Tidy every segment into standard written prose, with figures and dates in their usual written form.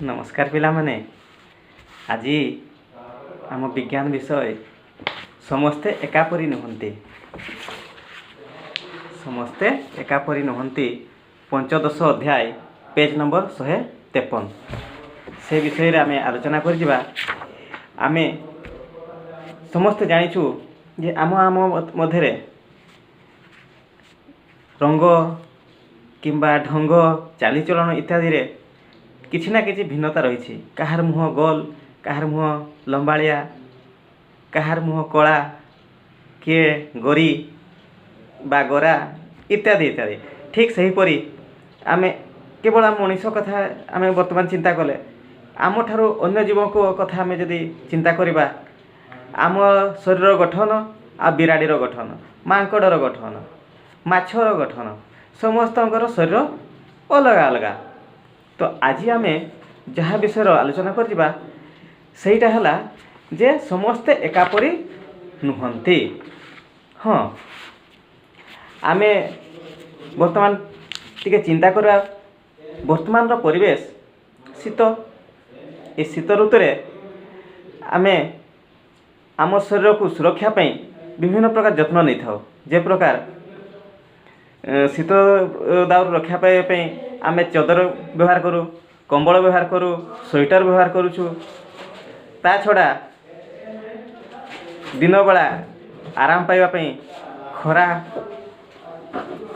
ନମସ୍କାର ପିଲାମାନେ। ଆଜି ଆମ ବିଜ୍ଞାନ ବିଷୟ ସମସ୍ତେ ଏକାପରି ନୁହନ୍ତି। ସମସ୍ତେ ଏକାପରି ନୁହନ୍ତି, ପଞ୍ଚଦଶ ଅଧ୍ୟାୟ, ପେଜ୍ ନମ୍ବର 153, ସେ ବିଷୟରେ ଆମେ ଆଲୋଚନା କରିଯିବା। ଆମେ ସମସ୍ତେ ଜାଣିଛୁ ଯେ ଆମ ଆମ ମଧ୍ୟରେ ରଙ୍ଗ କିମ୍ବା ଢଙ୍ଗ, ଚାଲିଚଳନ ଇତ୍ୟାଦିରେ କିଛି ନା କିଛି ଭିନ୍ନତା ରହିଛି। କାହାର ମୁହଁ ଗୋଲ, କାହାର ମୁହଁ ଲମ୍ବାଳିଆ, କାହାର ମୁହଁ କଳା, କିଏ ଗୋରି ବା ଗୋରା ଇତ୍ୟାଦି ଇତ୍ୟାଦି। ଠିକ୍ ସେହିପରି ଆମେ କେବଳ ଆମ ମଣିଷ କଥା ଆମେ ବର୍ତ୍ତମାନ ଚିନ୍ତା କଲେ, ଆମଠାରୁ ଅନ୍ୟ ଜୀବଙ୍କ କଥା ଆମେ ଯଦି ଚିନ୍ତା କରିବା, ଆମ ଶରୀରର ଗଠନ ଆଉ ବିରାଡ଼ିର ଗଠନ, ମାଙ୍କଡ଼ର ଗଠନ, ମାଛର ଗଠନ, ସମସ୍ତଙ୍କର ଶରୀର ଅଲଗା ଅଲଗା। ତ ଆଜି ଆମେ ଯାହା ବିଷୟରେ ଆଲୋଚନା କରିଯିବା, ସେଇଟା ହେଲା ଯେ ସମସ୍ତେ ଏକାପରି ନୁହନ୍ତି। ହଁ, ଆମେ ବର୍ତ୍ତମାନ ଟିକେ ଚିନ୍ତା କରିବା। ବର୍ତ୍ତମାନର ପରିବେଶ ଶୀତ। ଏ ଶୀତ ଋତୁରେ ଆମେ ଆମ ଶରୀରକୁ ସୁରକ୍ଷା ପାଇଁ ବିଭିନ୍ନ ପ୍ରକାର ଯତ୍ନ ନେଇଥାଉ। ଯେ ପ୍ରକାର ଶୀତ ଦାଉରୁ ରକ୍ଷା ପାଇବା ପାଇଁ ଆମେ ଚଦର ବ୍ୟବହାର କରୁ, କମ୍ବଳ ବ୍ୟବହାର କରୁ, ସ୍ୱେଟର ବ୍ୟବହାର କରୁଛୁ। ତା ଛଡ଼ା ଦିନବେଳା ଆରାମ ପାଇବା ପାଇଁ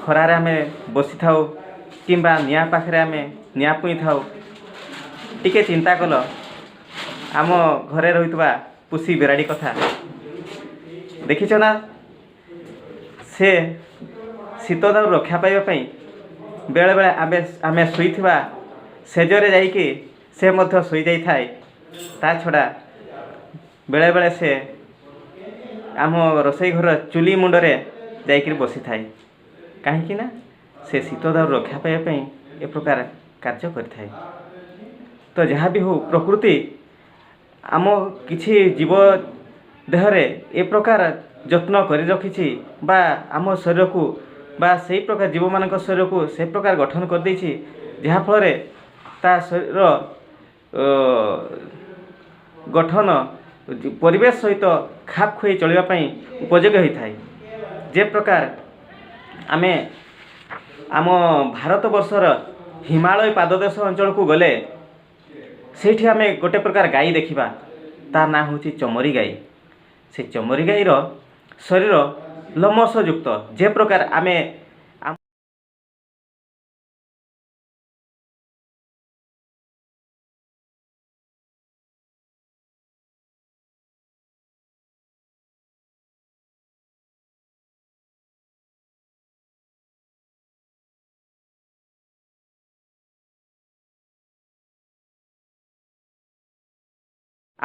ଖରାରେ ଆମେ ବସିଥାଉ କିମ୍ବା ନିଆଁ ପାଖରେ ଆମେ ନିଆଁ ପୁଇଁଥାଉ। ଟିକେ ଚିନ୍ତା କଲ, ଆମ ଘରେ ରହୁଥିବା ପୁଷି ବିରାଡ଼ି କଥା ଦେଖିଛ ନା? ସେ ଶୀତ ଦାଉରୁ ରକ୍ଷା ପାଇବା ପାଇଁ ବେଳେବେଳେ ଆମେ ଶୋଇଥିବା ଶେଯରେ ଯାଇକି ସେ ମଧ୍ୟ ଶୋଇଯାଇଥାଏ। ତା ଛଡ଼ା ବେଳେବେଳେ ସେ ଆମ ରୋଷେଇ ଘର ଚୁଲି ମୁଣ୍ଡରେ ଯାଇକରି ବସିଥାଏ। କାହିଁକି ନା ସେ ଶୀତ ଦାଉରୁ ରକ୍ଷା ପାଇବା ପାଇଁ ଏ ପ୍ରକାର କାର୍ଯ୍ୟ କରିଥାଏ। ତ ଯାହା ବି ହେଉ, ପ୍ରକୃତି ଆମ କିଛି ଜୀବ ଦେହରେ ଏ ପ୍ରକାର ଯତ୍ନ କରି ରଖିଛି ବା ଆମ ଶରୀରକୁ ବା ସେଇ ପ୍ରକାର ଜୀବମାନଙ୍କ ଶରୀରକୁ ସେ ପ୍ରକାର ଗଠନ କରିଦେଇଛି, ଯାହାଫଳରେ ତା ଶରୀର ଗଠନ ପରିବେଶ ସହିତ ଖାପ ଖୁଆଇ ଚଳିବା ପାଇଁ ଉପଯୋଗୀ ହୋଇଥାଏ। ଯେ ପ୍ରକାର ଆମେ ଆମ ଭାରତ ବର୍ଷର ହିମାଳୟ ପାଦଦେଶ ଅଞ୍ଚଳକୁ ଗଲେ ସେଇଠି ଆମେ ଗୋଟେ ପ୍ରକାର ଗାଈ ଦେଖିବା, ତା ନାଁ ହେଉଛି ଚମରି ଗାଈ। ସେ ଚମରି ଗାଈର ଶରୀର ଲୋମଶଯୁକ୍ତ। ଯେ ପ୍ରକାର ଆମେ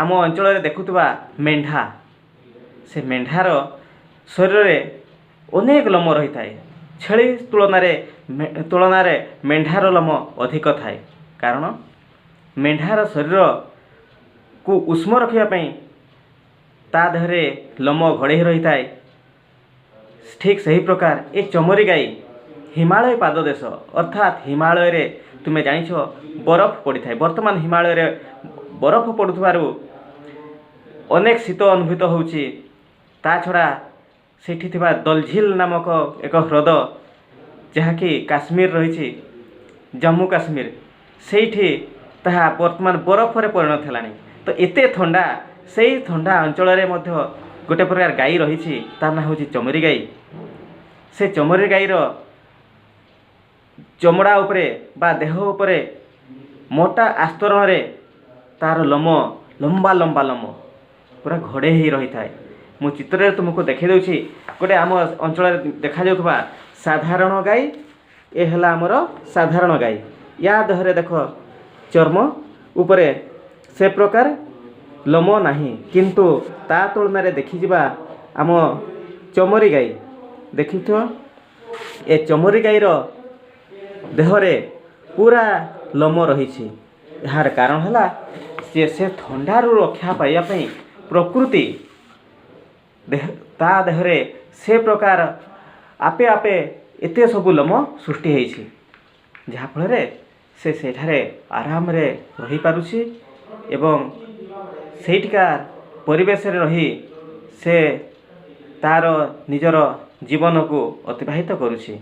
ଆମ ଅଞ୍ଚଳରେ ଦେଖୁଥିବା ମେଣ୍ଢା, ସେ ମେଣ୍ଢାର ଶରୀରରେ ଅନେକ ଲୋମ ରହିଥାଏ। ଛେଳି ତୁଳନାରେ ମେଣ୍ଢାର ଲୋମ ଅଧିକ ଥାଏ, କାରଣ ମେଣ୍ଢାର ଶରୀରକୁ ଉଷ୍ମ ରଖିବା ପାଇଁ ତା ଦେହରେ ଲୋମ ଘୋଡ଼େଇ ରହିଥାଏ। ଠିକ୍ ସେହି ପ୍ରକାର ଏ ଚମରି ଗାଈ ହିମାଳୟ ପାଦଦେଶ, ଅର୍ଥାତ୍ ହିମାଳୟରେ ତୁମେ ଜାଣିଛ ବରଫ ପଡ଼ିଥାଏ। ବର୍ତ୍ତମାନ ହିମାଳୟରେ ବରଫ ପଡ଼ୁଥିବାରୁ ଅନେକ ଶୀତ ଅନୁଭୂତ ହେଉଛି। ତା ଛଡ଼ା ସେଇଠି ଥିବା ଦଲଝିଲ ନାମକ ଏକ ହ୍ରଦ, ଯାହାକି କାଶ୍ମୀର ରହିଛି, ଜମ୍ମୁ କାଶ୍ମୀର, ସେଇଠି ତାହା ବର୍ତ୍ତମାନ ବରଫରେ ପରିଣତ ହେଲାଣି। ତ ଏତେ ଥଣ୍ଡା, ସେଇ ଥଣ୍ଡା ଅଞ୍ଚଳରେ ମଧ୍ୟ ଗୋଟେ ପ୍ରକାର ଗାଈ ରହିଛି, ତା ନାଁ ହେଉଛି ଚମରି ଗାଈ। ସେ ଚମରି ଗାଈର ଚମଡ଼ା ଉପରେ ବା ଦେହ ଉପରେ ମୋଟା ଆସ୍ତରଣରେ ତାର ଲୋମ, ଲମ୍ବା ଲମ୍ବା ଲୋମ ପୁରା ଘୋଡ଼େଇ ହେଇ ରହିଥାଏ। ମୁଁ ଚିତ୍ରରେ ତୁମକୁ ଦେଖାଇ ଦେଉଛି ଗୋଟେ ଆମ ଅଞ୍ଚଳରେ ଦେଖାଯାଉଥିବା ସାଧାରଣ ଗାଈ। ଏ ହେଲା ଆମର ସାଧାରଣ ଗାଈ। ୟା ଦେହରେ ଦେଖ, ଚର୍ମ ଉପରେ ସେ ପ୍ରକାର ଲୋମ ନାହିଁ। କିନ୍ତୁ ତା ତୁଳନାରେ ଦେଖିଯିବା ଆମ ଚମରି ଗାଈ। ଦେଖିଥିବ, ଏ ଚମରି ଗାଈର ଦେହରେ ପୁରା ଲୋମ ରହିଛି। ଏହାର କାରଣ ହେଲା ଯେ ସେ ଥଣ୍ଡାରୁ ରକ୍ଷା ପାଇବା ପାଇଁ ପ୍ରକୃତି ଦେହ ତା ଦେହରେ ସେ ପ୍ରକାର ଆପେ ଆପେ ଏତେ ସବୁ ଲୋମ ସୃଷ୍ଟି ହେଇଛି, ଯାହାଫଳରେ ସେ ସେଠାରେ ଆରାମରେ ରହିପାରୁଛି ଏବଂ ସେଇଠିକା ପରିବେଶରେ ରହି ସେ ତା'ର ନିଜର ଜୀବନକୁ ଅତିବାହିତ କରୁଛି।